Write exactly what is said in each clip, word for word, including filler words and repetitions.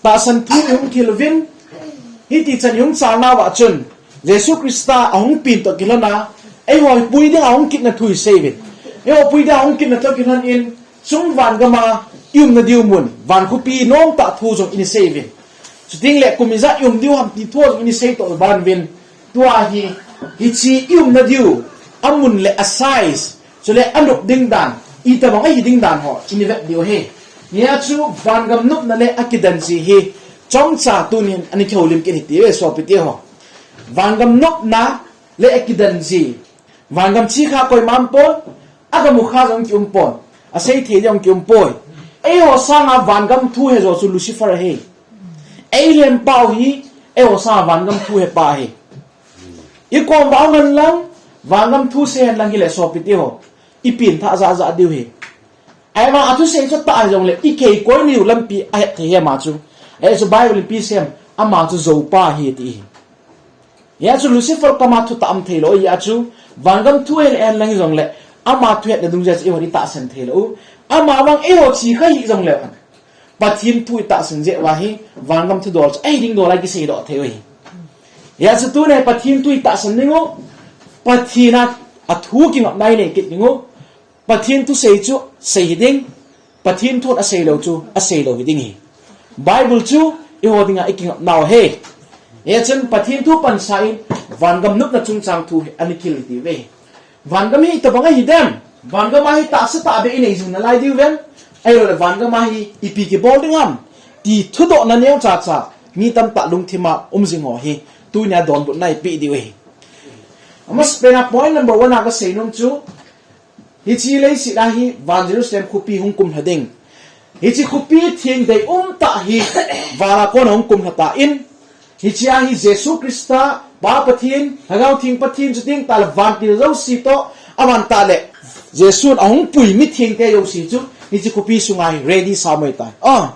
Tahsan thu ihung thil uvin, hiti chan ihung chalna uva chun, Jesu Christa ahung peng toh kilhon a, eiho pui ding ahung kitna thu isei uvin. Eiho pui ding ahung kitna toh kilhon in, chung van gam a iumna diu mun, van khopi nomtah thu jong isei uvin. Chuteng le kum ijat ium diu ham ti thu jong isei toh ban uvin. Tua hi, hiche iumna diu, amun le a size, chule anop ding dan, itobang ahi ding dan ho, ivet diu ahi. Hia chu van gam nopna le akidan ji hi, chomcha tunin ana kihoulim kit hite ve sopi teho. Van gam nopna le akidan ji. Van gam chikha koima umpon, agam u kha jong kiumpon, asei thei jong kiumpoi. Eiho sanga van gam thu he jo chu Lucifer ahi. Eilhem pau hi, eiho sanga van gam thu he pa ahi. Ikom uva ngen lang, van gam thu sei hen lang hile sopi teho. Ipen thah jahjah diu ahi. Ahivang athusei chu tah jongle, ikei koi niu lampi ahet thei ahi ama chu. Ahi chu Bible in ipi asei em, ama chu joupa ahi ati ahi. Hia chu Lucifer koma thutah um thei lou ahi a chu, van gam thu he le hen lang hijongle, ama thuhetna dungjuia chu eiho itahsan thei lou u. Ama vang eiho chikha hijongle, Pathen thu itahsan jeh uva hi, van gam thudol chu, ahi ding dol a kisei doh thei u ahi. Hia chu tuni Pathen thu itahsan ding u, Pathen a, athu kingapna inei kit ding u, Pathen thusei chu sei hiding, Pathen thun asei lou chu asei lou hiding ahi. Bible chu eiho dinga ikingapnau ahi. Hichun Pathen thu pansan in van gam nopna chungchang thu hi ana kihil diu ahi. Van gam hi itobang ahi dem. Van gam a hi tahsa tahbeh inei jing nalai diu vem. Ahilouleh van gam a hi ipi kibol ding ham, ti thudohna neocha cha mi tamtah lungthim a um jing ho hi tunia donbutna ipeh diu ahi. Amasapen a point number one a kasei nom chu, hiche leiset a hi van Jerusalem khopi hung kumlha ding. Hiche khopi theng deium tah hi van a kona hung kumlha tan, hiche a hi Jesu Christa, Pa Pathen, Lhagao Theng Pathen, chuteng tah le vantil jouse toh, aban tah le Jesun ahung pui mithengte jouse chu hiche khopi sunga hi ready sa mai tai. Ah,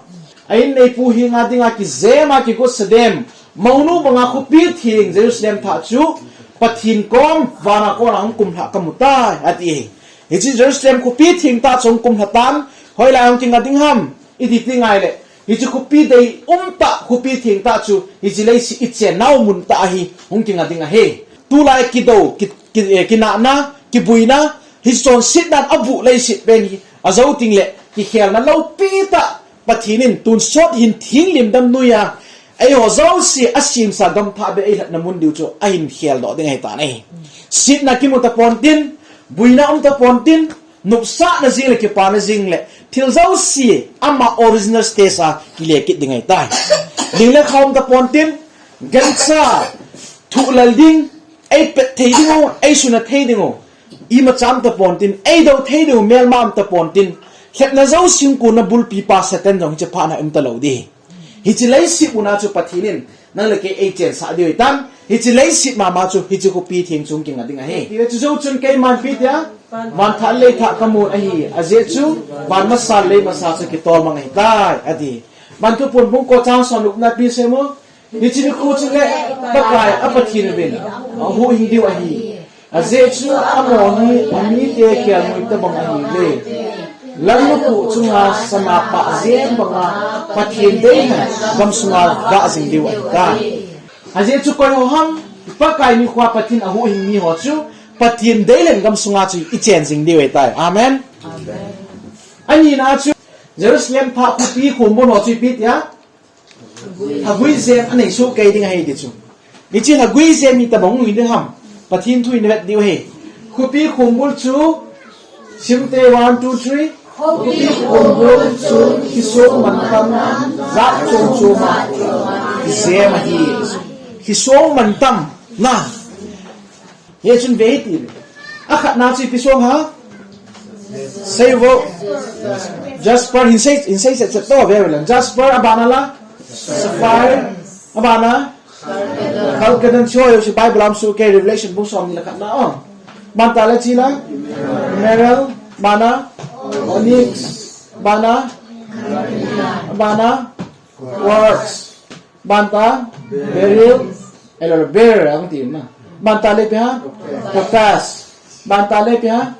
a in neipu henga dinga kijem a kigotsa dem, mounu banga khopi theng Jerusalem thah chu Pathen kom van a kona hung kumlha kamu tai, ati ahi. Hiche Jerusalem khopi theng tah chu hung kumlha tan, hoilai hung kinga ding ham, iti ti ngai le, hiche khopi deium tah, khopi theng tah chu, hiche leiset ichennau mun tah a hi hung kinga ding ahi. Tulai kidou, ki, ki, eh, kinahna, kibuina, hiche chonset dan abuh leiset pen hi, ajou teng le, kikhelna loupi tah, Pathen in tonsot hin thinglim dam noiya, eiho jouse asemsa gam thah beh eilhatna mun diu chu ahin kheldoh ding ahitan ahi. Setna kimu tapon tin, buina um tapon tin, nopsahna jing le kipana jing le thil jouse ama original state a kile kit ding ahitai. Ling le kha um tapon tin, gancha, thuhlel ding, eipet thei ding u, eisuna thei ding u, imacha um tapon tin, eidou thei ding u, melma um tapon tin, lhepna jouse hung kona bulpi pa Satan jong hiche phat na um talou ding. Hiche leiset muna chu Pathen in nang le kei eichensah diu ahitan, hiche leiset mama chu hiche khopi theng chu hung kinga ding ahi. Hiche jou chun keiman ipi tia, van thah le lei thah kamun ahi, ajeh chu van masa le lei masa chu kitol mang ahitai, ati. Van Thuphon bung ko chang som le gupna ipi asei em? Hiche nikho chule Pakai a Pathen uvin ahuhhing diu ahi. Ajeh chu amaho hi amite kelngoi tobang ahiuve. Lamlupu chunga sana pah jem banga Pathen deilhen gamsunga vah jing diu ahitai. Ajeh chu koi ho ham Pakai nikhoa Pathen ahuhhing mi ho chu Pathen deilhen gamsunga chu ichen jing diu ahitai. Amen. Anina chu Jerusalem thah khopi khombul ho chu ipi tia, lhagui jem anei soh kei ding ahi ti chu. Hiche lhagui jem hi itobang hung hi ding ham, Pathen thu in ivet diu ahi. Khopi khombul chu, sim te, one, two, three. Khopi khombul chu lhisong mantam jat chom chom a kijem ahi. Lhisong mantam na. Hichun ve hite. Akhatna chu ipi song ham? Seivo. Jasper, hin sei, hin sei set set to ve ve lang. Jasper, abana la? Sapphire. Abana? Chalcedon. Chu jouse Bible a um soh kei, Revelation bung somni le khatna, o. Banta le ipi la? Emerald. Bana? Onyx. Bana? Bana? Quartz. Banta, beryl, elo beryl, ang ti na. Banta le ipi ham? Topaz. Banta le ipi ham?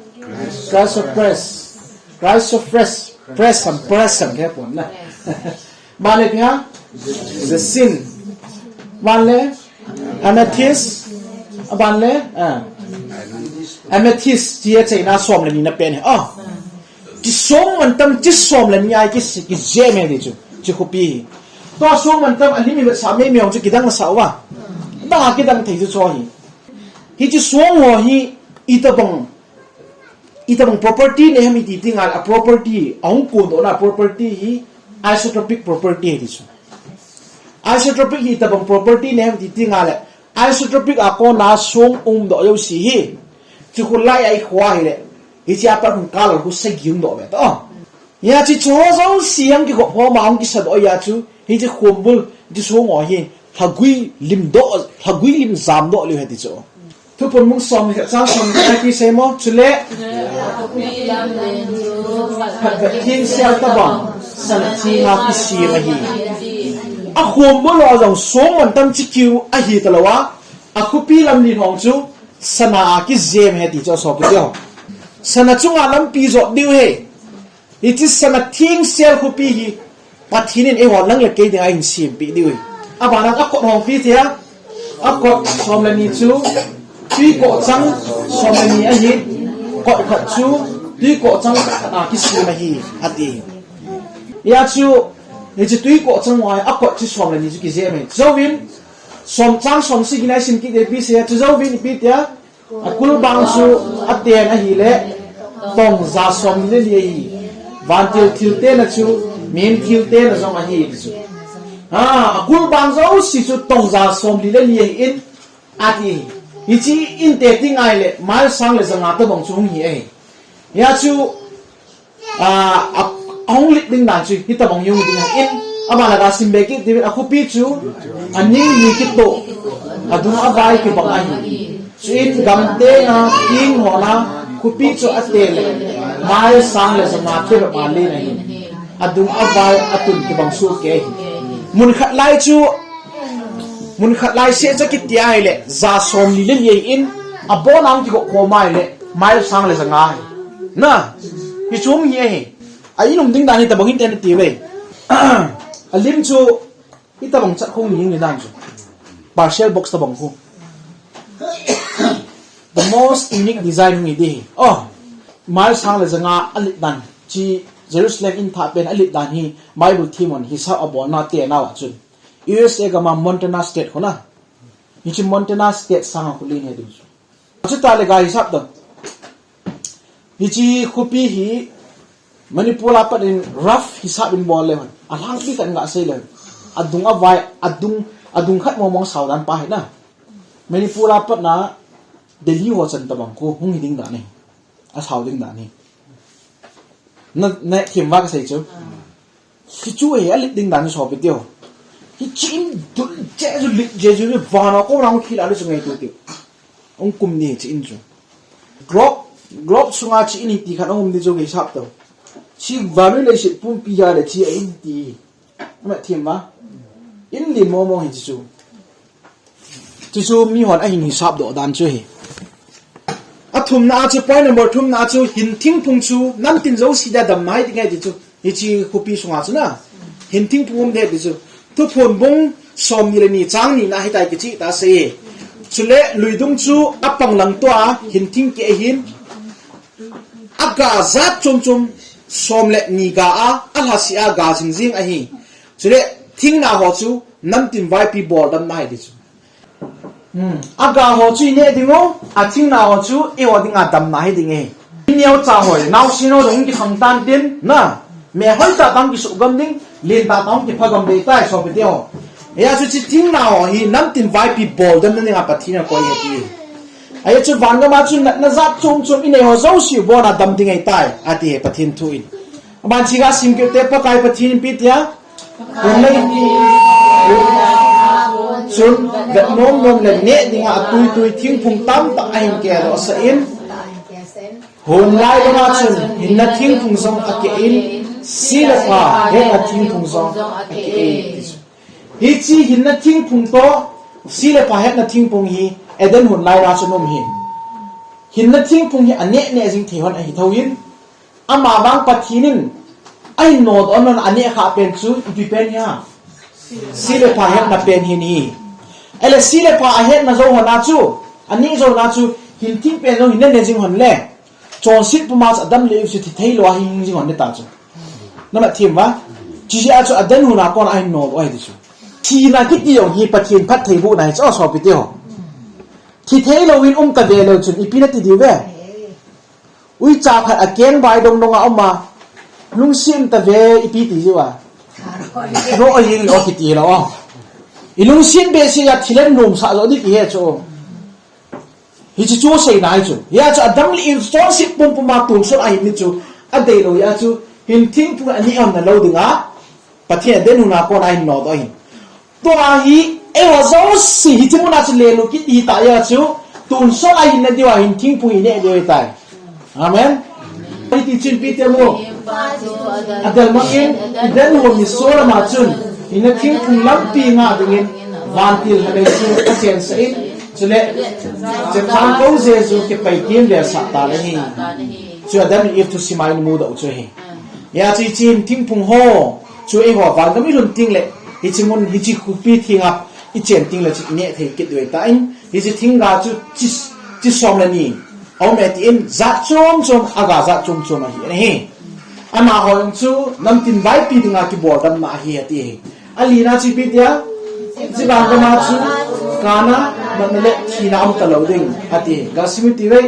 Chrysoprase. Chrysoprase. Prase ham, prase ham, kei pon na. Banta le ipi ham? Jacinth. Aban le? Amethyst. Aban le? Ah. Amethyst. Tia cheina som le ni na pen hi. Ah. Chi som mantam chi som le ni a kisi, kijem e ti chu. Chi khopi hi. Tua som mantam a lim i sa me me hong chu kidang sa uva. Dang a kidang thei chu cho hi. Hichi som ho hi itobang, itobang property nei ham iti ti ngal a property, ahung kondohna property hi isotropic property hi ti chu. Isotropic hi itobang property nei ham iti ti ngal le, isotropic a kona som umdoh jouse hi. Chu khu lai a i khoa hile, hichi a pat hung kal khu sagi umdoh ve to. Hia chi chu ho jouse hung kikhop ho ma hung kisadoh hia chu, hichi khombul, chi som ho hi, lhagui limdoh, lhagui lim jamdoh leu ahi ti chu. Thuphon bung som le khat chang som le khat a kisei mo, chule. Phatvet thengsel tobang, sana thenga kisem ahi. A khombul ho jong som mantam chi kiu ahi talou a, a khopi lam ni hong chu, sana a kijem ahi ti chu sopi teho. Sana chunga lampi jot diu ahi. Hichi sana thengsel khopi hi Pathen in eiho nang le kei dinga eihin sempeh diu ahi. Abana a kot hong pi tia, a kot som le ni chu, tui kohchang som le ni ahi, kot khat chu, tui kohchang khat a kisem ahi, ati. Hia chu, hichi tui kohchang ho a kot chu som le ni chu kijem ahi. Jouvin, som chang som sagi na i sim kit diu ahi pi se, chu jouvin ipi tia, a kulbang chu aten ahile, tong ja som li le li ahi. Vantil thil tena chu, mihem thil tena jong ahi ti chu. Ha, a kulbang jouse chu tong ja som li le li ahi in, ati ahi. Hichi inte ti ngai le, mile sang le ja nga tobang chu hung hi ahi. Hia chu, a, a, ahung lit ding dan chu, hitobang hi hung ding ahi in, abana ka sim be kit diu in, a khopi chu, a ning ni kitoh, a dung a vai kibang ahi. Chuin gam tenga, ting hona, khopi chu ate le, mile sang le ja nga te bep a len ahi. A dung a vai a tun kibang soh kei ahi. Mun khat lai chu, mun khat lai se cha kiti ahile, ja som li le li ahi in, abon a hung kikhop khom ahile, mile sang le ja nga ahi. Na, hichu hung hi ahi. A in um ding dan hitobang inte nati uve. A lim chu, hitobang chat khu hung hi dan chu. Parcel box tobang khu. The most unique design hung hi di hi. Oh, mile sang le ja nga a lit dan. Chi Jerusalem in thah pen a lit dan hi Bible themhon hisap a bolna te nau a chun. U S A gam a Montana State khu na. Hichi Montana State sanga khu len ahi diu chu. Chuta le ga hisap doh. Hichi khopi hi Manipur a pat in rough hisap in bol le hon. A lhangpi khat in ga sei le hon. A dung a vai, a dung, a dung khat mong mong sao dan pa hi na. Manipur a pat na Delhi ho chan tobang khu hung hi ding dan ahi. A sao ding dan ahi. Na, na thim va ka sei chu. Hichu hi a lit ding dan chu sopi teho. Hichi in dul che chu lit che chu van a ko rang khi la le chu ngai tu ti. Hung kum ni chi in chu. Globe, globe sunga chi in hi ti khat hung um ni chu ngai sap to. Chi vannoi leiset pumpi a le chi a in ti. Ama thim va. In lim mong mong hi chi chu. Chu chu mihon ahin hisap doh dan chu hi. A thumna a chu, point number thumna a chu, hin thingphung chu namtin jouse dia damna hi ding ahi ti chu. Hichi khopi sunga chu na. Hin thingphung um ding ahi ti chu. Thuphon bung som ni le ni chang ni na hitia kicheh ta sei. Chule luidung chu apang lang tua hin thing keh ahin. A ga jat chom chom som le ni ga a, a lhase a ga jing jing ahi. Chule thingna ho chu namtin vaipi bol damna hi ti chu. Hmm. A ga ho chu i neh ding u, a thingna ho chu eiho dinga damna hi ding e. I neocha ho, naosen ho jong kikhang tan tin, na, me hoi tah tah hung kisuh gam ding, len tah tah hung kipha gam ding tai, sopi teho. Hia chu chi thingna ho hi namtin vaipi bol damna dinga Pathen in akoi e ti. Hia chu van gam a chu natna jat chom chom i nei ho jouse u abon a dam ding ahi tai, ati e Pathen thu in. Aban chu ga sim kit u te, Pakai Pathen in ipi tia, hun lei chun vet nom nom le neh dinga atui tui thingphung tamtah ahin kedoh sah in, hun lai banga chun hinna thingphung jong akeh in, se le pha hetna thingphung jong akeh e. Hichi hinna thingphung toh se le pha hetna thingphung hi Eden hun lai a chun um ahi. Hinna thingphung hi aneh neh jing thei hon ahi thou in, ama vang Pathen in ahin nodoh a, aneh khah pen chu ipi pen ham? Si le pha hetna pen hi ni. Ele si le pha ahetna jou hon a chu, ani jou hon a chu, hinthing pen jong hin ne jing hon le. Chonset puma chu Adam le Eve chu thi thei lou a hing jing hon ne ta chu. Nama thim va? Chi a chu Adam huna kon a hin nol oi ti chu. Thina kiti jong hi Pathen phattheibohna hi chu sopi te ho. Thi thei lou in um ta ve leu chun ipi nati diu ve. Uicha khat a keng bai dong dong a um a, lungsim ta ve ipi ti jiu a. Ro a hing lo kiti lo. I lungsim behseh a thil in nom sa jo di ki he chu. Hichi chu sei nai chu. Hia chu Adam le Eve chonset pumpum a tonsot a hin ni chu. Adei lou hia chu hinthing phu ani am na lou ding a. Pathen a den huna kon a hin nol doh ahi. Tua hi, eiho jouse hichi muna chu lelu kit hita hia chu, tonsot a hin ne diu a hinthing phu hi ne diu ahitai. Amen. Hiti chun ipi ti mo. Adel mangin, Eden hon ni solama chun, hinthing phu lampi nga dingin, vantil halei chu, achen sa in, chule, chethang ko Jesu kipai kim le sa ta le hi. Chu Adam le Eve thusim a i mu doh u chu hi. Hia chu hichi hinthing phu ho, chu eiho vangam i lhun teng le, hichi mun, hichi khopi thenga i chen teng le chu i neh thei kit diu ahitan, hichi thingga chu chi, chi som le ni. Aum e tin, jat chom chom, aga jat chom chom ahi, ahi. Amaho jong chu, namtin vaipi dinga kibol damna ahi, ati hi. Alina chu ipi tia, chi vangam a chu, kana, natna le thina um ta lou ding, ati hi. Ga sim i ti ve,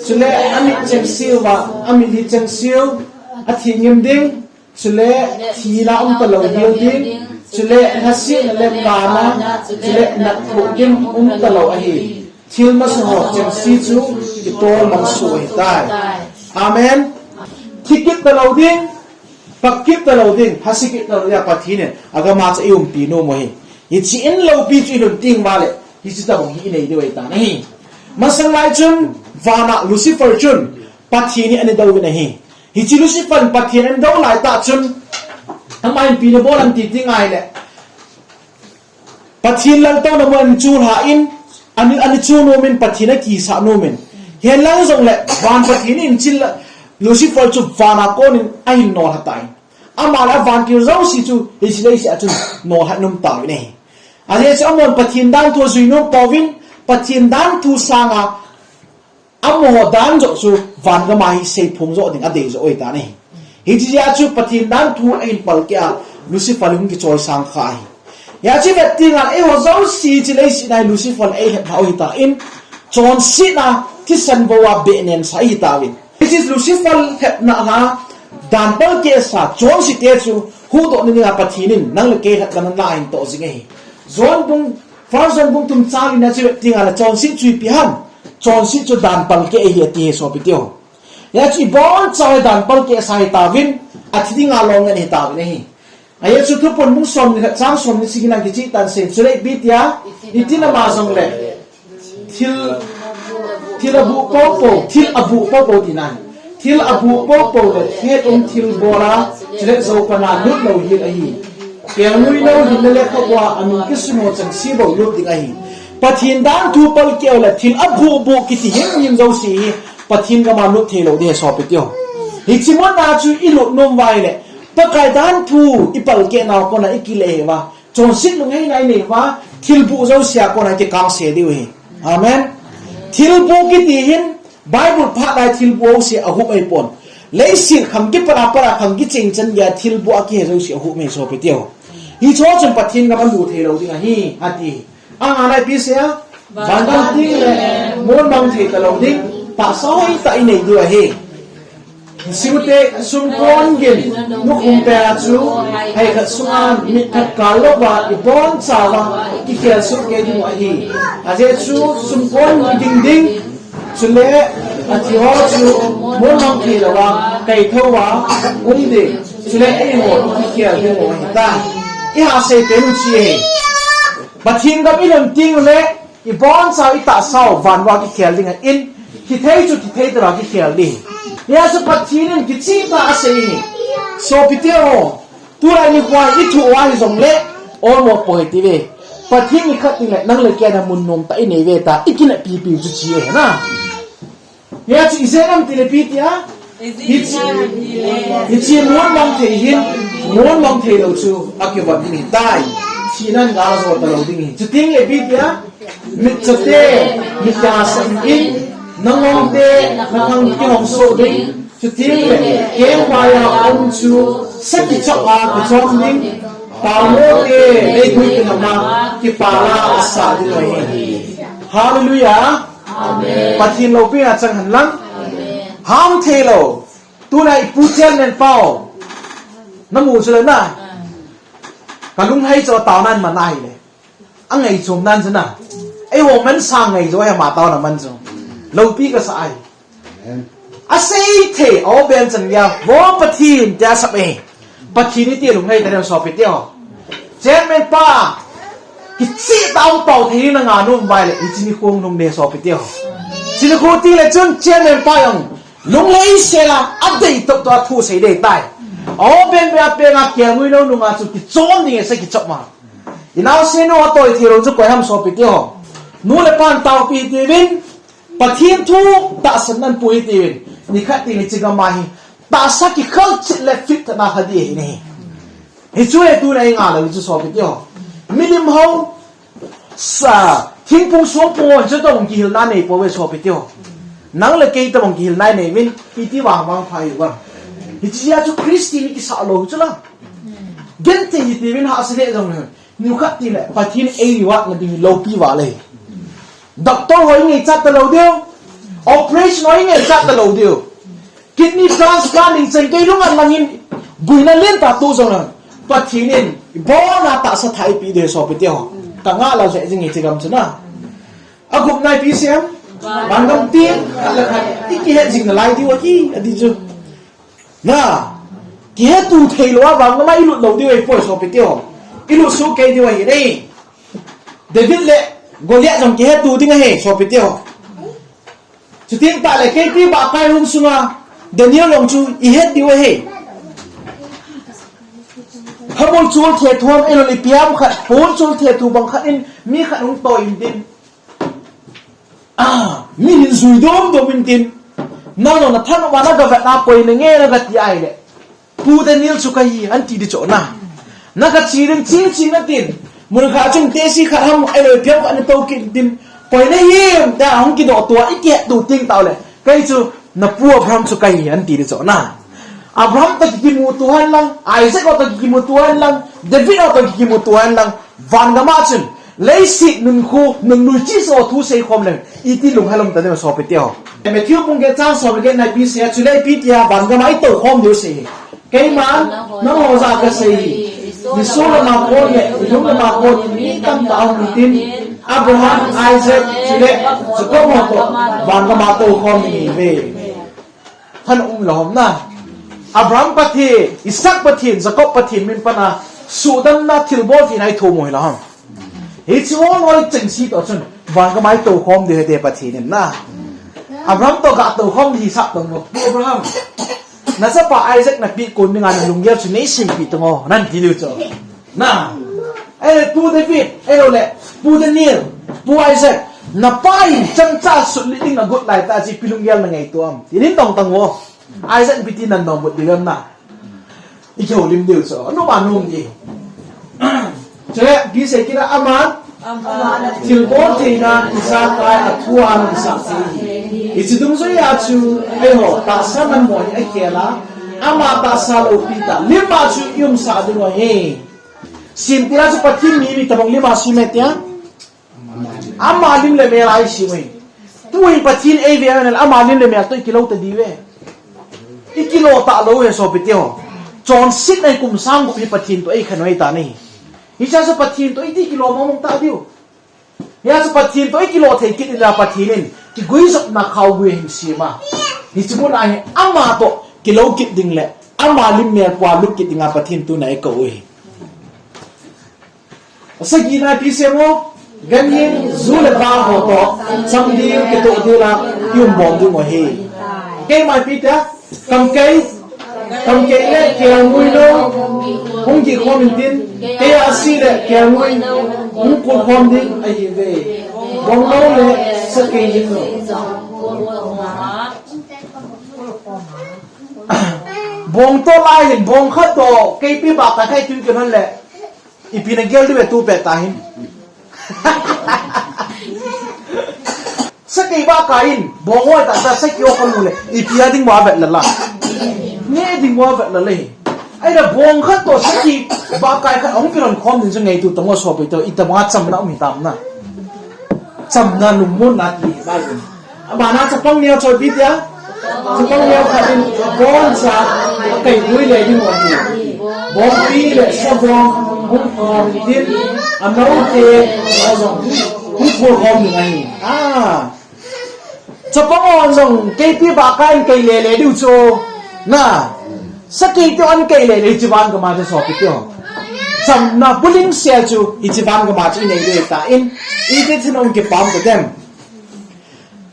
Chule amit chengse uva, amit hi chengse u, athi ngim ding, chule thina um ta lou ding, chule lhasetna le kana, chule natthoh gim um ta lou ahi. Thil masa ho chengse chu kitol mang soh ahitai. Amen. Thi kit ta lou ding, pang kit ta lou ding, lhase kit ta lou ding, Pathen in agam a chu i umpi nom u ahi. Hichi in loupi chu i lhun teng uva le, hichi tabang hi i nei diu ahitan ahi. Masang lai chun, vana Lucifer chun, Pathen hi ana dou uvin ahi. Hichi Lucifer in Pathen ana dou lai tah chun, ama in ipi ana bol em ti ti ngai le. Pathen laltouna mun a ana chulha in, ana, ana chu nom in Pathen akisah nom in. Hilang jong le, van Pathen in chil Lucifer chu vana kon in ahin nolha tan. Ama le avantil jouse chu, hichi leiset a chun nolha in um tauvin ahi. Ajeh chu amahon Pathen danthu ajui nom pouvin, Pathen danthu sanga, amaho dan joh chu vangam a hi seiphong joh ding adei joh u ahitan ahi. Hichi jeh a chu Pathen danthu ahin palkeh a, Lucifer hung kichoisang kha ahi. Hia chu vet teng le eiho jouse hichi leiset a hi Lucifer eihet lhau ahitan, chonsetna thisan bou a beh nensa ihi tauvin. Hichi Lucifer lhepna a dan palkeh sa chonsete chu huhdoh na dinga Pathen in nang le kei lhepna na ahin toh jing ahi. John bung, First John bung thum chang li na chu vet teng le chonset chu ipi ham. Chonset chu dan palkeh ahi ati hi sopi teho. Hia chu ibonchauva dan palkeh sa ahi tauvin, athi dinga lom ngen ahi tauvin ahi. Ajeh chu Thuphon bung som ni khat chang som ni sagi na kicheh tan sei, chule ipi tia, itin ama jong le. Thil, thil abuh popo, thil abuh popo ti nan. Thil abuh popo le thet um thilbol a, chule jou pana lut lou hel ahi. Kelngoi lou hinna le khabuh a, amin kisun ho chengse bou lut ding ahi. Pathen danthu palkeh u le thil abuh buh kiti himhim jouse hi, Pathen gam a lut thei lou ding ahi sopi teho. Hichi mun a chu i lut nom uva ahile, Pakai danthu i palkeh nau kona i kile uva. Chonset lungngaina i nei uva, thil buh jouse a kona i kikangse diu ahi. Amen. Thil buh kiti hin, Bible phat lai thil buh jouse ahup ahi pon. Leiset khang kipat a pat a khang kicheng chan geiya thil buh a kihe jouse ahup ahi sopi teho. Hicho chun Pathen gam a lut thei lou ding ahi, ati. Anga na ipi asei a, vangam teng le, mon mang thei ta lou ding, tahsa hoitah i nei diu ahi. Sute sumkon gin, nukhum pea chu, hei khat sunga mit phat kal louva, ibonchauva, kikhel soh kei ding u ahi. Ajeh chu sumkon gin ding ding, chule athi ho chu, mon mang thei louva, kaithouva, um ding, chule eiho kikhel ding u ahitai. I hasei pen u chu ahi. Pathen gam i lhun teng le, ibonchauva i tahsa u van uva kikhel ding ahin, thi thei chu thi thei tah uva kikhel ding. Hia chu Pathen in kicheh tah a asei hi. Sopi teho, tulai nikho a i thoh uva hijongle, olmo poi ti ve. Pathen i khat teng le, nang le kei a mun nomtah i nei uve tia, i kineppi piu chu chi ahi na. Hia chu ijeh inem itile ipi tia, hichi, hichi mon mang thei hin, mon mang thei lou chu akivon ding ahitai. Thina in gala jo talou ding ahi. Chuting le ipi tia, mitchote, mitia sa in, nangongte, nakhang kihong soh ding. Chuting le, kengvai a um chu, sa kichop a kichom ding. Pamote, leigui kinama, kipala asa ding ahi. Hallelujah. Amen. Pathen loupina chang hen lang. Amen. Ham thei lou. Tuna ipu Chairman pau. Namu chu le na. Ka lunghei chu taona in man ahi le. Angai chom nan chu na. Eiho man sang ngai jo he ma taona man chu. Loupi kasa ahi. Amen. Asei thei, o ben chan ya, vo Pathen, tia sap e. Pathen iti lunghei ta ne sopi teho. Chairman pa, kicheh tah a pao thei na nga nom uva le, hiche nikho hung lhung ding sopi teho. Hiche nikho ti le chun Chairman pa jong, lunglhaisel a, adei tah tah a thu sei ding tai. O ben be a pe nga kelngui lou nunga chu kichom ding e sa kichop ma. Inaosen nu atoi thei lou chu koi ham sopi teho. Nu le pan taopi tiuvin, Pathen thu tahsan nan pui tiuvin. Nikhat tin hiche gam a hi. Tahsa kikhel chet le fit na kha ding ahi ne. Hichu le tuna i nga lou chu sopi teho. Milim ho sa thingphung songphung ho chu tong kihilna nei pouve sopi teho. Nang le kei tobang kihilna i nei uvin iti vang vangpha hiuva. Hiche a chu Christian kisa lou chu la. Genthei hitiuvin hahsa le jong le. Nikhat tin le, Pathen in ei reward na ding loupi val e. Doctor ho i ngaichat talou diu. Operation ho i ngaichat talou diu. Kidney transplant ding chen kei lunga langin, boina lentah tu jong le. Pathen in, ibon a tahsa thah eipeh ding sopi teho. Ka nga lou jeh jing e hiche gam chu na. Agupna ipi seiyem. Vangam tin, khat le khat, i kihet jing nalai diu ahi, ati chu. Na, kihetu thei lou a vangam a i lut lou diu ahi poi sopi teho. I lut soh kei diu ahi ne. David le Goliath jong kihetu ding ahi sopi teho. Chutin tah le keipi bahkai hung sunga Daniel jong chu i het diu ahi. Hamul chul thethu ham, elon ipi ham khat, pon chul thethu bang khat in mi khat hung toi in tin. Ah, mi hin jui dom dom in tin. Nang jong na thanop a na ga vet na poi na nge na ga ti ahile. Pu Daniel chu kahi, an ti ding chu na. Na ga chi ding ching ching na tin. Mun khat chung tesi khat ham, ahilou phiam khat na tou kit tin. Poi na him, tia hung kidoh tua, i kihet tu ting tau le. Kei chu, na pu Abraham chu kahi, an ti ding chu na. Abraham toh kikimuto hen lang, Isaac toh kikimuto hen lang, David toh kikimuto hen lang, van gam a chun, leiset nunkho, nun nuichi so thu seikhom leng, iti lunghel um ta ding sopi teho. Matthew bung get chang som le get na ipi sei a, chule ipi tia, van gam a i toukhom diu sei. Keiman, nangho jah a kasei hi. Nisol lama kon le, nilhum lama kon, mi tamtah hung hitin, Abraham, Isaac, chule, Jacob ho toh, van gam a toukhom ding ahiuve. Thanop um lou ham na. Abraham Pathen, Isaac Pathen, Jacob Pathen min pan a, suhdamna thilbol thei na i thum u hilou ham. Hiche ho loi chengse toh chun, van gam a i toukhom ding ahi ti Pathen in na. Abraham toh ga toukhom ding hisap tang u. Pu Abraham, na chapa Isaac na pekon dinga na lunggel chu nei seipeh tang o, nan ti diu chu. Na, eh, Pu David, eh, le, Pu Daniel, Pu Isaac, na pa in chancha sutli ding na got lai tah chu ipi lunggel na ngaito am. Tin in dong tang o. Isaac ipi ti nan dong got ding am na. I kihoulim diu chu. Anu ma nung di. Chule, ipi sei kit a aman. Thilbol theina, ijakai, athu a nung sah thei. Hiche dungjuia chu, eiho, tahsa manmo hi akhel a. Ama tahsa loupi tah. Lim a chu i umsah diu ahi. Simtia chu Pathen mi, mi tabang lim a sim e tia. Ama lim le mel a i sim e. Tuhin Pathen ei ve a nel ama lim le mel toh i kilo ta diu ve. I kilo talou ve sopi teho. Chonsetna i kum sang gup hi Pathen toh ei khanoi ta nei. Hiche a chu Pathen toh iti kilo mong mong ta diu. Hiche a chu Pathen toh i kilo thei kit in a Pathen in kiguijopna khao gui ahin sem a. Hiche mun a hi ama toh kilo kit ding le ama lim mel pua lut kit dinga Pathen tuna eikou u ahi. Asagina ipi sei mo, ganhing, ju le va ho toh, cham ding, kitoh ding la, i um bom ding u ahi. Keima ipi tia, kamkei, kamkei le kelngoi lou, hung gih khom intin, kei a si le kelngoi, hung kul khom ding ahiuve. Bong lou le, sakei hing lou. Bong toh lai hin, bong khat toh, keipi bak ta khai tun kin hon le. Ipi nagel diu ve tu pet tahin. Sakei ba ka in, bong hoi ta ta sakei o ka mu le, ipi a ding ba vet la la. Ne ding ba vet la le. Ai la bong khat to sakei ba kai khat ong kilon khom din chu ngei tu tamo so pe to, ita ba chamna um hi tam na. Chamna lum mun na ti ba in. Abana chapang neo choi pi tia. Chapang neo khat in abon sa akai lui le ding ahi. Bongpi le sabon hung khom tin, anau te jong hung khol khom ding ahi. Ah. Chapang on jong keipi ba kai in kai le le diu chu. Na. Sakei te on kai le le chi van ka ma chu so pi tio. Chamna bulim sel chu i chi van ka ma chu i nei le ta in. I te thin ong kipam ka dem.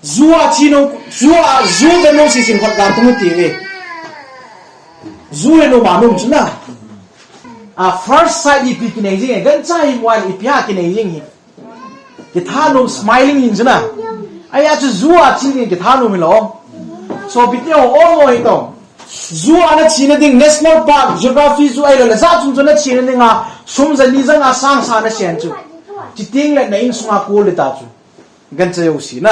Ju a thi nung, ju a, ju ve nung sisin hot ga tung ti ve. Ju he nung ma nung chu na. A first sight ipi kinei jing, gancha hi wan ipi a kinei jing hi. Kitha nung smiling in chu na. Ai a chu ju a thi ni kitha nung hi lo. So pi tio o mo hi to. Ju a na thi na ding National Park, Geography Zoo ai lo le ja chung chu na thi na ding a, sum ja ni ja nga sang sa na sian chu. Chi ting le na in sunga ko le ta chu. Gancha jouse na.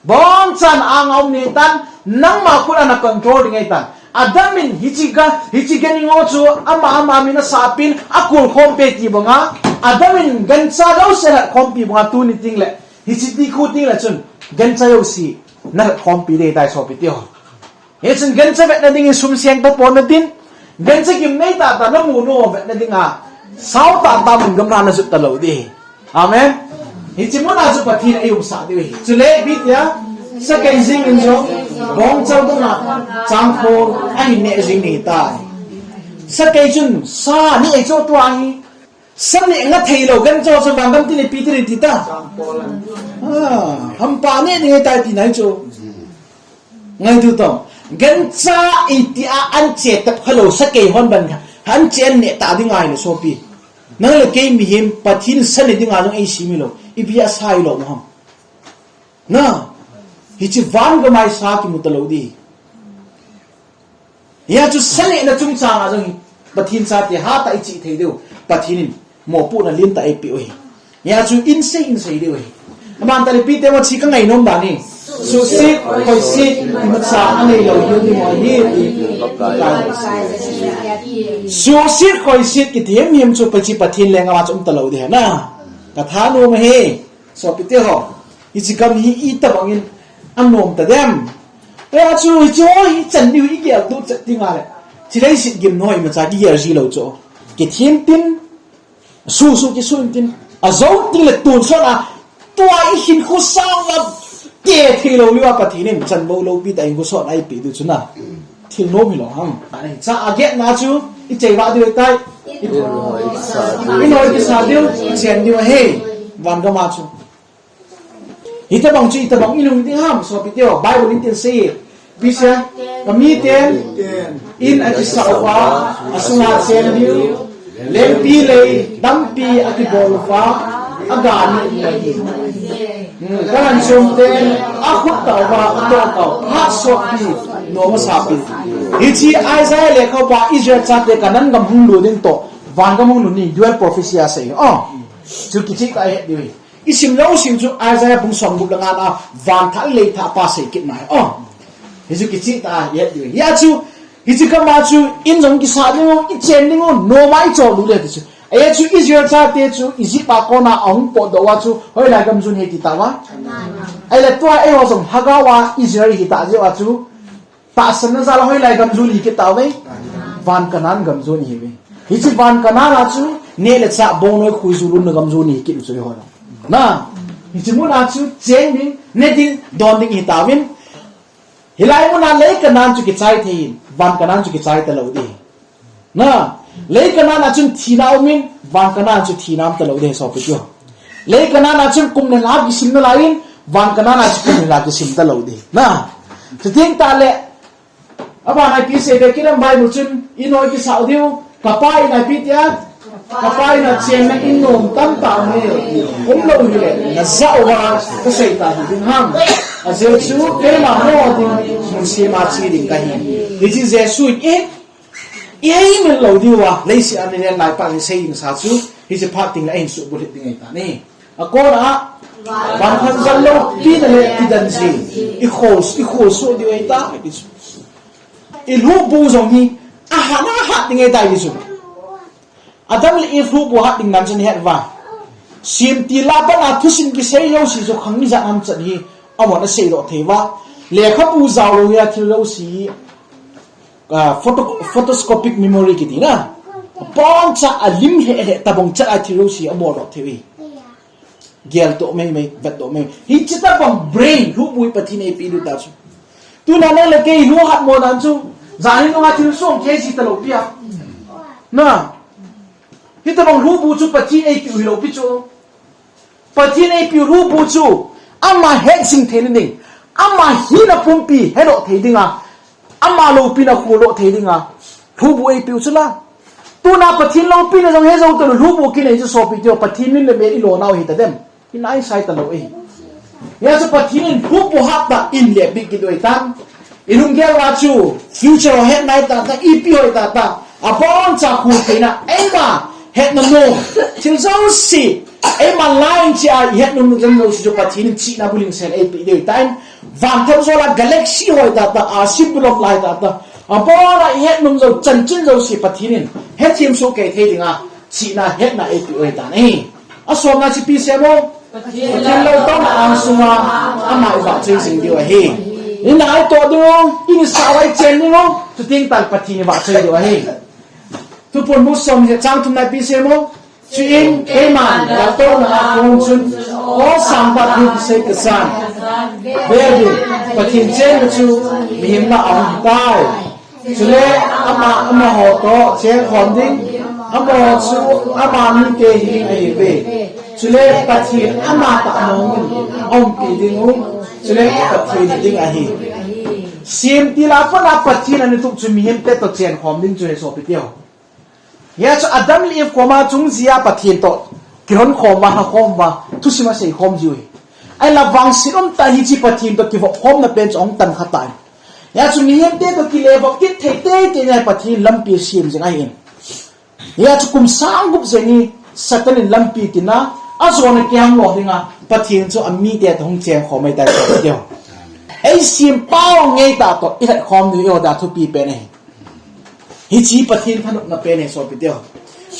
Bong chan anga um ni tan, nangma khut a na control ding ahi tan. Adam in hichi ga, hichi ga ni ngo chu, ama, ama min a sa pin, a kul khom pe ti banga. Adam in gancha jouse la khom pi banga tu ni ting le. Hichi ti khu ting le chun, gancha jouse, na khom pi de tai so pi ti ho. Hichun gancha vetna ding in sum siang ta pon na tin, gancha gimnei tata na mu nu vetna ding a, sao tata mun gamla na jut ta lo di. Amen. Hichi mun a chu Pathen a i umsah diu hi. Chule, pi tia, sakei jing in jong, bong chau dong a, chang khol, a hin ne jing ni tai. Sakei chun, sa ni ei chu tua hi. Sa ne nga thei lo, gancha chu vangam ti le pi ti le ti ta. Ah, hampa ne ni tai ti nai chu. Ngai tu tong. Gancha i ti a an che tap kha lo sakei hon ban kha. Han che an ne ta ding ai lo so pi. Nang le kei mihem Pathen sa ne ding a jong ei si mi lo. I pi a sa i lo mo ham. Na. Hichi van ga mai sa ki mu ta lo di. Hia chu sa ne na chungchang a jong hi Pathen chate ha ta i chi thei diu. Pathen in mopohna lien ta ei pe u hi. Hia chu in sei in sei diu hi. Aman ta le pi te mo chi ka ngai nom ba ni. Susit, khoisit, imacha a nei lo hi ni mo hi. Susit, khoisit, ki them hem chu pa chi Pathen le nga ma chu um ta lo di ha na. Ka tha nom hi. So pi te ho. Hichi kam hi i ta bang in a nom ta dem. Hia chu hichi ho hi chan diu i gel tu chat ti nga le. Chi lei sit gim noi ma cha ki gel ji lo chu. Ki thim tin, su su ki su in tin. A zo ti le tun so na. Tua i hin khu sang la. Ke thei lo liwa Pathen in chan bo lo pi ta in khu so na i pi tu chu na. Thil nom hi lo ham. Ani cha a get na chu i chei va diu tai. I noi ki sa diu, i chen diu he. Van ga ma chu. Hitabang chu, hitabang i lung ding ham, so pi teo, Bible in tin sei. Pi sia, ka mi ten, in a kisa uva, a sunga chen diu, lempi lei, tampi a kibol uva, a ga ni. Hmm, ka lan chom ten, a khut ta uva, a to ta uva, ha so pi, no ma sa pi. Hichi Isaiah le kho pa Israel chate Canaan gam hung lu ding to, van gam hung lu ni, dual prophecy a sei. Oh, chu kichi ka he diu. I sim lou sim chu Isaiah bung som gup le nga na van thah lei thah pa sei kit na. Oh. Hichu kichi ta ya diu. Ya chu, hichu kama chu in jong kisa diu, i chen diu, no ma i cho lu le ti chu. Aya chu Israel chate chu Egypt a kona ahung potdoh uva chu hoilai gam jun hi ti ta uva. Ai le tua eiho jong Hagar uva Israel hi ta jeh uva chu. Tahsan na jal a hoilai gam jun hi kit tauve. Van Canaan gam jun hi ve. Hichi van Canaan a chu, neh le chah bongnoi khui ju lun na gam jun hi kit chu ho. Na, hichi mun a chu, cheng ding, ne ding, don ding hi tauvin. Hilai mun a lei Canaan chu kichai thei in, van Canaan chu kichai ta lou di. Na, lei Canaan a chun thina um in, van Canaan chu thina um ta lou di, so pi chu. Lei Canaan a chun kum le lha kisim nalai in, van Canaan a chun kum le lha kisim ta lou di. Na, chu ting ta le, aba nai pi sei ve kilam Bible chun, i noi kisau diu, ka pa in a pi tia, ka pa in a cheng na in nom tam ta me, um lou hi le, na ja uva, ka sei ta hi ding ham. A Jesu, keima no ding, mun sima chi ding ka hi. Hichi Jesu in, Ihei min lou diu a, leiset a ni len lai pa ni sei ding sa chu, hiche phat teng le ahin subulhit ding ahi tai. Akona, van thang jal loupina le kidan jin, ikhol, ikhol soh diu ahi tai, ti chu. Ilhuhbu jong hi, ahat, ahat ding ahi tai, ti chu. Adam le Eve lhuhbu hat ding dan chu nahet uva. Semtil a pat a thusim kisei jouse chu khang ijat ham chan hi, amahon asei doh thei uva. Lekhabu jao lou hi a thil jouse hi, ah, photo-, photoscopic memory kiti na. Aboncha alim lheh lheh tabang chat a thil jouse hi abol doh thei uve. Geldoh mei mei, vetdoh mei mei. Hiche tabang brain, lhuhbu hi Pathen in eipeh diu ta chu. Tuna nang le kei lhuh hat mo dan chu. Jan hi nunga thil song kei ji talou pi a. Na. Hitabang lhuhbu chu Pathen in eipeh u hilou pi chu. Pathen in eipeh u lhuhbu chu. Ama hetjing thei ding. Ama hina pumpi hedoh thei dinga. Ama loupina khuhdoh thei dinga. Lhuhbu eipeh u chu la. Tuna Pathen loupina jong he jou talou lhuhbu kinei chu sopi teu Pathen min le mel ilou nau hi ta dem. Inai sai talou e. Hia chu Pathen in lhuhbu hat ta in le bik kidoi tan. Ilunggel a chu future ho het nai ta ta, ipi hoi ta ta. Aboncha khu theina, eima hetna nom. Thil jouse, eima line chi a ihet nom nom jouse chu Pathen in chihna bulingsel eipeh dei tan. Van thang jol a galaxy hoi ta ta, a sibulom lai ta ta. Abon a ihet nom jou, chanchin jouse Pathen in hethem soh kei thei dinga chihna hetna eipeh u ahi tan ahi. Asomna chu ipi sei mo? Pathen lungtona angsunga ama ivahchoi jing diu ahi. Inai toh diu, insa vai chen diu, chuteng tah le Pathen ivahchoi diu ahi. Thuphon bung som le chang thumna ipi sei mo? Chuin keiman lungtona a kon chun, aw sangtah thu kisei kasan. Veuvin, Pathen chenna chu mihem lah a aum tai. Chule ama, amaho toh chengkhom ding, amaho chu ama mite hi ahiuve. Chule Pathen amatah mong in aumpi ding u, chule Pathen ding ahi. Semtil a pat a Pathen ana tup chu mihemte toh chengkhom ding chu ahi sopi teu. Hia chu Adam le Eve koma chung jia Pathen toh kihonkhom uva, lhakhom uva, thusim aseikhom jiu ahi. Ahinla vangset umtah in hiche Pathen toh kivopkhomna pen chu ahung tan kha tan. Hia chu mihemte toh kile vop kit thei teitei ngai Pathen lampi asem jing ahin. Hia chu kum sang gup jeng hi Satan in lampi tina, ajona kiham lou dinga, Pathen chu amite toh hung chengkhom ahi tai sopi teu. Eisempa u ngeitah toh ilhatkhom diu iho dia thupi pen ahi. Hiche Pathen thanopna pen ahi sopi teu.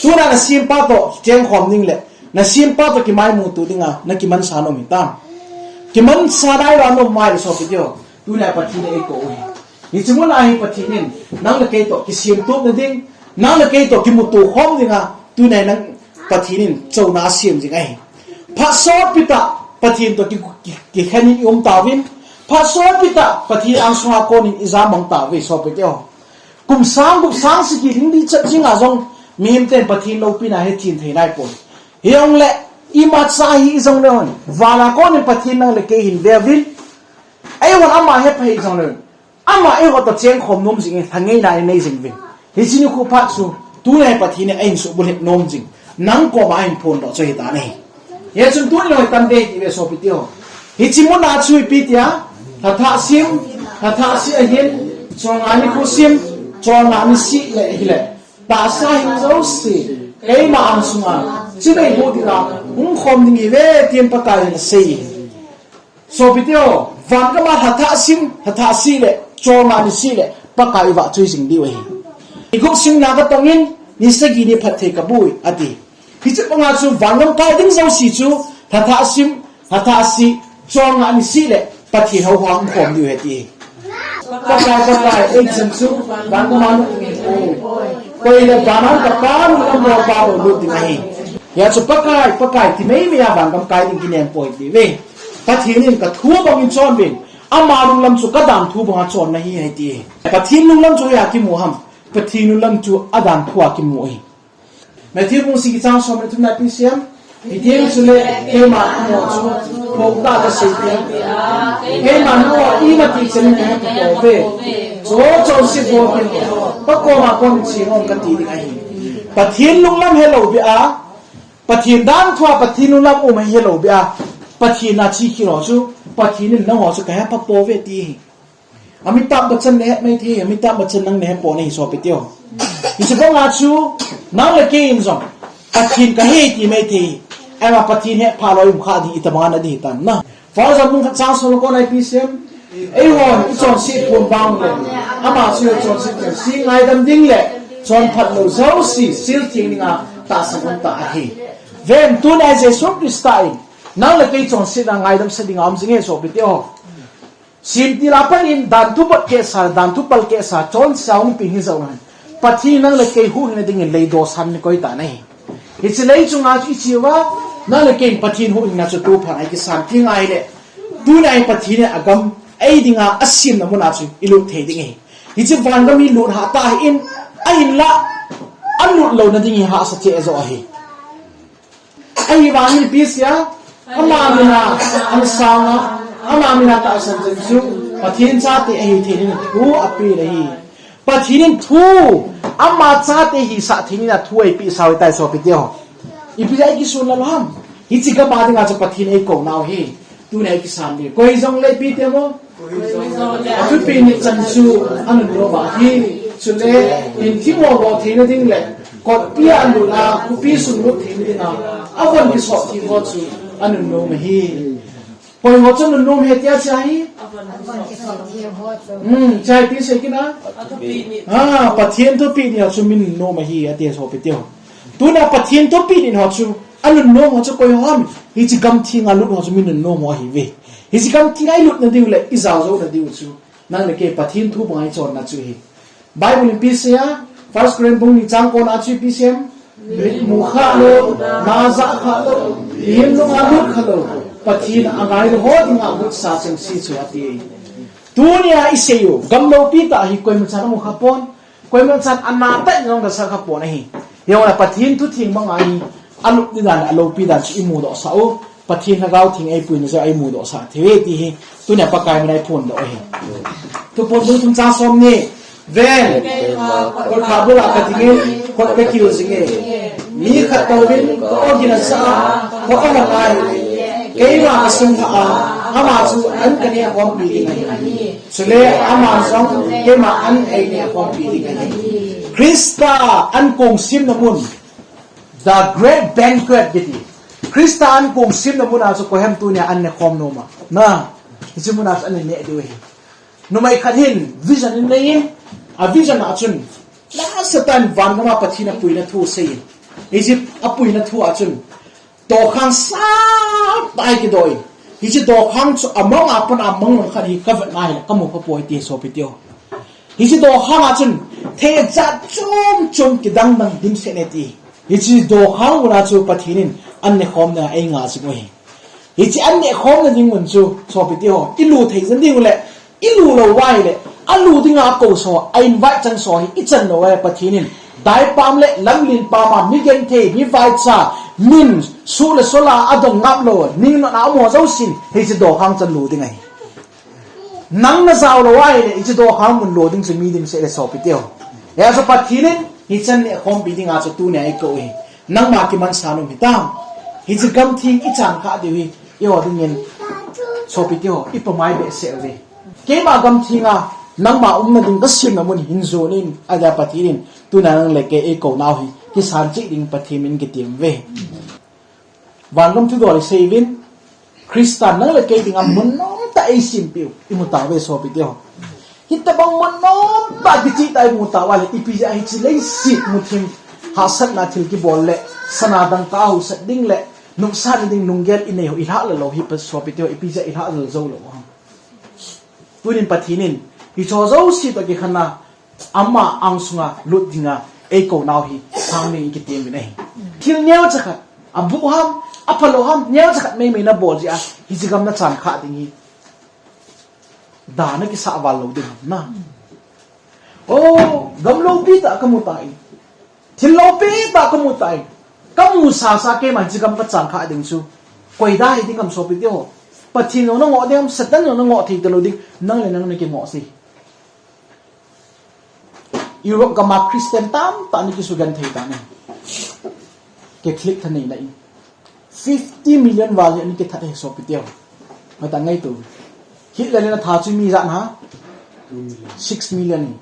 Tuna nasempa toh chengkhom ding le, nasempa toh kimaimuto dinga, nakimansa nom hitam. Kimansa nailou nom mai le sopi teu. Tuna Pathen in eikou u ahi. Hiche mun a hi Pathen in, nang le kei toh kisemtupna ding, nang le kei toh kimuto khom dinga, tuna nang Pathen in chouna asem jing ahi. Phat sopi tah Pathen toh ki, ki, kikhen in i um tauvin. Phat sopi tah Pathen angsunga kon in i jamang tauve sopi teu. Kum sang gup sang sagi ding dichat jing a jong mihemten Pathen loupina hethem thei naipoi. Hijongle imacha hi ijongle hon, van a kon in Pathen nang le kei hin veuvin. Eihon ama hepha hi jongle hon. Ama eiho toh chengkhom nom jing in, lhangeina inei jing uvin. Hiche nikho phat chu, tuna hi Pathen in ahin subulhit nom jing. Nang koma ahin phondoh chu ahi tan ahi. Hia chun tuni loi tan dei ti ve sopi teu. Hiche mun a chu ipi tia, lhathah sim, lhathah sih ahin, cholngah nikho sim, cholngah nisih le ahile. Tahsa hing jouse, keima angsunga, chibai hu dinga, hung khom ding ahiuve, tin Pakai in asei. Sopi teu, van gam a lhathah sim, lhathah sih le, cholngah nisih le, Pakai ivahchoi jing diu ahi. Igupsingna katong in, ni sagi ni phatthei kaboi, ati. Hiche banga chu van gam kai ding jouse chu, lhathah sim, lhathah sih, cholngah nisih le, Pathen houhang khom diu ahi ati. Pakai, Pakai, ei chan chu, van gam a lut ding ahi. Koi le van a ka Pa lunglam bou a Pa bou lut ding ahi. Hia chu Pakai, Pakai, ti mei mei a van gam kai ding kinem poi ti ve. Pathen in ka thu bang in chon uvin. Ama lunglam chu ka dan thu banga chonna ahi ati. Pathen lunglam chu hoiya kimu ham. Pathen lunglam chu adan thu a kimu ahi. Matthew bung sagi chang som le thumna ipi asei em? Hiti chule, keiman amaho chu, phoh tah a kasei e. Keiman amaho ima ti chan in kahe tapouve. Chuche jouse bol in, ka koma kon in cheng un kati ding ahi. Pathen lunglam helou beh a, Pathen dan thu a, Pathen lunglam um helou beh a, Pathen a che khel ho chu, Pathen in nangho chu kahe tapouve ti ahi. Amitabh Bachchan nahet mai thei, Amitabh Bachchan nang nahe pon ahi sopi teu. Hiche banga chu, nang le kei in jong, Pathen kahi ti maithei. Ama Pathen hetphah lou i um kha ding itobang a na ding hitam na. First John bung khat chang som le ko na ipi sim. Eihon ichonset pon vang le, ama chu ichonset pon, se ngaidam ding le, chonphat lou jouse, sil theng dinga tahsan umtah ahi. Ven, tuna Jesu Christa in, nang le kei chonsetna ngaidam sa dinga um jing e sopi teho. Simtil a pat in dan thu bot kehsa, dan thu pal kehsa, chonse a hung peng hi jong ahi. Pathen nang le kei huhhingna dingin lei dosan ni koi tan ahi. Hiche lei chunga chu iche uva, nang le kei in Pathen huhhingna chu tu phat a ikisan thei ngai le. Tuna in Pathen in agam ei dinga asemna muna chu ilut thei ding ahi. Hiche vangam hi lut hah tah in, ahinla, alut louna ding hi hahsa cheh jo ahi. Ahivangin ipi sia, ama mina angsanga, ama mina tahsan chan chu, Pathen chate ahi thei ding thu ape le hi. Pathen in thu, ama chate hisah thei ding a thu eipeh sau ahitai sopi teho. Ipi jeh a ikisun lou ham. Hiche gam a dinga chu Pathen eikou nau hi. Tuna ikisan ding. Koi jong le ipi temo. Athupi nit chan chu anunnom ahi. Chule, in thingmo bol theina ding le, kotpi a lut a, khopi sung lut theina dinga, avon kisop thei ho chu anunnom ahi. Koi ho chu anunnom ahi tia chu ahi. Hmm, chai ti sei kit na. Ah, Pathen thupeh ni ho chu mi nunnom ahi, ati sopi teho. Tuna Pathen thupeh ni ho chu, anunnom ho chu koi ho ham. Hiche gam thenga lut ho chu mi nunnom ho ahiuve. Hiche gam thenga ilut na diu le, ijao jou na diu chu. Nang le kei Pathen thu banga ichonna chu ahi. Bible in ipi asei a, First Corinth bung ni chang ko na chu ipi asei em? Mit mu khah lou, na jah khah lou, mihem nunga lut khah lou, Pathen angai lou ho dinga lutsa chengse chu ati. Tunia isei u, gam loupi tah hi koima chan amu kha pon, koima chan ana tah in jong gasah kha pon ahi. Hijongle Pathen thu theng banga hi, alut ni dan, aloupi dan chu imudoh sah u. Pathen Lhagao Theng eipuina chu eimudoh sah thei uve ti hi, tunia Pakai mina iphondoh u ahi. Thuphon bung thum chang som ni, ven, kolkhat bula kadingin, kot kakil jinge. Mi khat touvin, ka-o gin asah a, ka-o ngai. Keima kasung lhah a, ama chu an kaneh khompi ding ahi. Chule ama jong, keima an eineh khompi ding ahi. Christa an kong simna mun. The great banquet kiti. Christa an kong simna muna chu koiham tunia an ne khom nom a. Na, hiche muna chu an ne diu ahi. Numei khat hin vision in anei in, a vision a chun, lasa tah in vangam a Pathen apuina thu asei in. Hiche apuina thu a chun, dokhang sang tah a kidoh in. Hiche dokhang chu amang a pat a mang lang khat hi kavet na hile kamu kha poi ti sopi teho. Hiche dokhang a chun thei jat chom chom kidang dang dimset e ti. Hiche dokhang muna chu Pathen in an ne khomna eingah jing u ahi. Hiche an ne khomna ding mun chu sopi teho, ilut thei jeng diu le, ilut lou uva ahile, alut dinga akou so, a invite chan so hi ichan lou uva ahile Pathen in daipam le lamlen pam a, mi genthei, mi vaicha, min, suh le sol a adong ngap lou, ningnotna amu jousen, hiche dokhang chan lut ding ahi. Nang najao lou uva ahile, hiche dokhang mun lut ding chu mi dimset e sopi teho. Hijeh a chu Pathen in, hiche an ne khompi dinga chu tunia eikou u ahi. Nangma kimansa nom hitam. Hiche gam theng ichan khah diu hi, eiho dingin sopi teho, ipamai behseh uve. Keima gam thenga, nangma umna ding kasemna mun hin jon in, adia Pathen in, tunia nang le kei eikou nau hi, kisan cheh ding Pathen min kitem uve. Vangam thudol isei uvin, Christa nang le kei dinga mun nomtah eisempeh u, imu tauve sopi teho. Hitobang mun nomtah kicheh tah imu tauva le, ipi jeh a hiche leiset muthim, hahsatna thil kibol le, sana dangka a hausat ding le, nopsahna ding lunggel inei ho, ilhahlam lou hi pa sopi teho, ipi jeh a ilhahlam jou lou ham. Tunin Pathen in, hicheho jouse toh kikhenna, ama angsunga lut dinga eikou nau hi, sang ding ikitem uvin ahi. Thil neocha khat, abuh ham, aphalou ham, neocha khat meimei nabol jeh a, hiche gam nachan khah ding hi, da nakisah val lou ding ham na. O, gam loupi tah kamu tan. Thil loupi tah kamu tan. Kamu sasa keima hiche gam kachan khah ding chu, koi da hiding ham sopi teho. Pathen jong nangoh ding ham, Satan jong nangoh thei talou ding, nang le nang nakingoh se. Europe gam a Christian tamtah ana kisugenthei tan ahi. Catholic thaneina in, fifty million val hi ana kithat ahi sopi teho. Mata ngaito. Hitler in atha chu mi ijat ham? Six million ahi.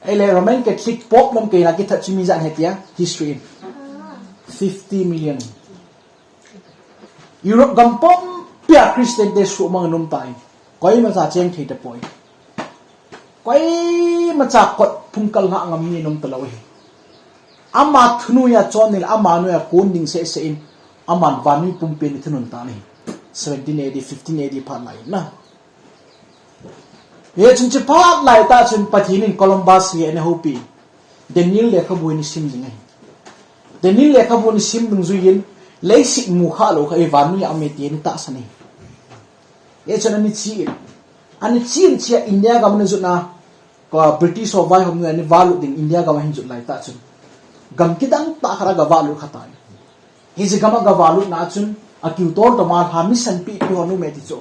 Ahile Roman Catholic Pope lam keina kithat chu mi ijat ahi tia history in. Fifty million. Europe gam pumpia Christian te suhmang in um tan. Koimacha cheng thei tapoi. Koimacha kot phungkal ngah ngam mi in um talou ahi. Ama thunoiya chon nile, ama noiya kon ding sehseh in, aman vannoi pumpi a thunun tan ahi. Seventeen A D, fifteen A D phat lai na. Hichun hiche phat lai tah chun Pathen in Columbus hi ana houpi. Daniel lekhabu hi ana sim jing ahi. Daniel lekhabu ana sim dungjuiyin, leiset mu khalou khat hi vannoi a um e ti ana tahsan ahi. Hichun ana che in, ana che in chea India gam ana jotna, British ho vaihom noiya ana valut ding India gam ahin jot lai tah chun, gam kidang tah khat a aga valut kha tan. Hiche gam a aga valutna chun, akiu toltol a lha mi sanpeh pi ho ana um e ti chu.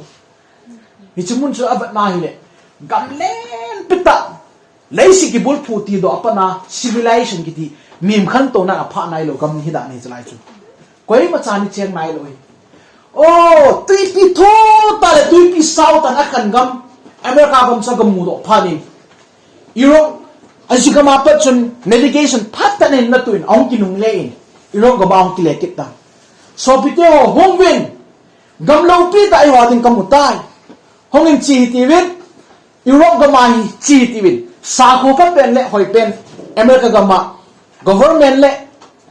Hiche mun chu avetna ahile, gam lenpi tah, leiset kibulphu tidoh a pat a civilization kiti, mihem khantouna a phah nailou gam hi dan ahi chulai chu. Koimacha ana cheng nailou ahi. O, twipi thutah le twipi saotah in akhan gam, America gam chu aga mudoh phat in, Europe, hiche gam a pat chun navigation phatah in ana toh in, ahung kinungle in, Europe gam a ahung kile kit tan. Sopite ho, hung uvin, gam loupi tah eiho ding kamu tai. Hung in che hitiuvin, Europe gam a hi che hitiuvin. Sakho phapen le hoipen, America gam a government le,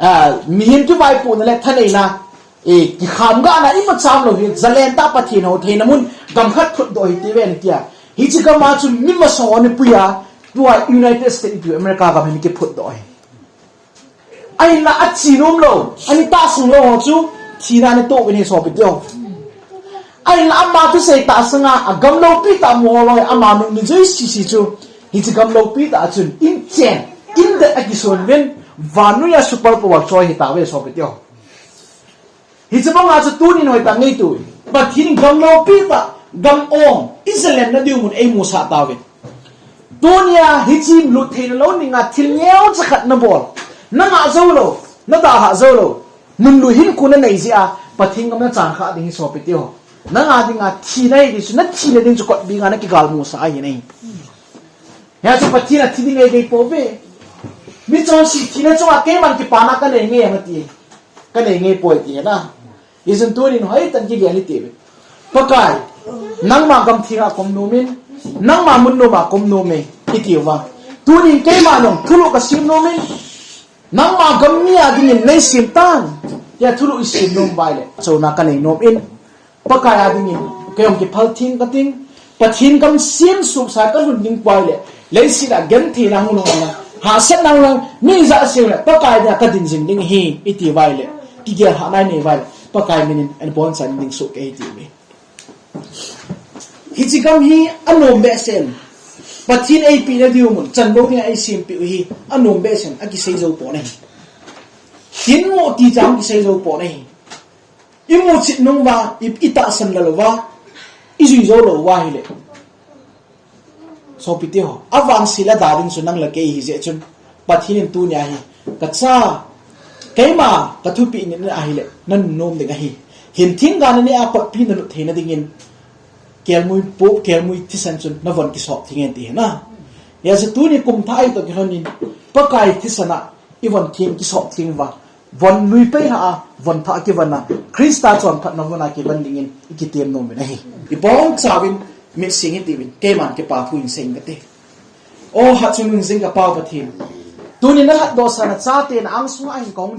ah, mihem kivaipohna le thaneina, eh, kikham gahna imacha umlou hi, jalen tah Pathen hou theina mun gam khat phutdoh hitiuve tia. Hiche gam a chu mi masang ho ana pui a, tua United States ipi America gam hi ana kiphutdoh ahi. Ahinla ache nomlou, ana tahsan lou ho chu thina ana toh uvin ahi sopite ho. Ahinla ama thusei tahsan a, agam loupi tah mu ho loi, ama nung ni jouse chu, hiche gam loupi tah a chun, inchen, indet akison uvin, vannoiya super power choi ahitauve sopite ho. Hiche banga chu tunin hoitah in ngaitu. Pathen in gam loupi tah, gam ong, ijalenna diu mun eimusah tauve. Tunia hiche lut theina lou dinga thil neocha khat nabol, nangah joulou, nadalhah joulou, nunlui hinkho nanei jeh a Pathen gam nachan khah ding hi sopite ho. Nanga dinga thina hi ding chu, nathina ding chu kot banga nakigalmusah ahi nai. Hia chu Pathen a thi ding eidei pouve. Michonse thina chunga keiman kipana kanei nge ati. Kanei nge poi ti na. Hichun tunin hoitah in kigel hitiuve. Pakai, nangma gam thenga kaum nom in, nangma mun noma kaum nom e, itiuva. Tunin keima jong thulhuh kasem nom in, nangma gam mi a dingin neisem tan, tia thulhuh isem nom uva ahile, chona kanei nom in, Pakai a dingin, kei jong kiphal theng kating, Pathen gam semsuhsa kalhun ding uva ahile, leiset a gentheina hung lhung lang, hahsatna hung lang, mi ijat seh le, Pakai dinga kadin jing ding ahi, itiuva ahile, kigel hahna inei uva ahile, Pakai min in, ana boncha in ding soh kei hitiuve. Hiche gam hi anom behseh in, Pathen eipehna diu mun, chanbou dinga eisempeh u hi, anom behseh in, akisei jou pon ahi. Tin mo ti chang kisei jou pon ahi. Imuchet nung uva, i, itahsan lal uva, ijui jou lou uva ahile. Sopite ho, avangse le ada ding chu nang le kei ihi jeh chun, Pathen in tunia hi, kacha, keima kathupeh nitna ahile, nanun nom ding ahi. Hinthing gam nani a kotpi nalut theina dingin, kelngoi po, kelngoi thisan chun navon kisop theng in ti hi na. Hijeh chun tuni kum thah hi toh kilhonin, Pakai thisan a ivon theng kisop theng uva, von lui pei lhah a, von thah kivon a, Christa chonphatna von a kivon dingin ikitem nom uvin ahi. Ibonchauvin, mitsing hitiuvin, keiman kipathu in sei inge kati. O, hatchungnung jing ka Pa Pathen, tunin nalhatdohsah nachate na angsunga hin kahung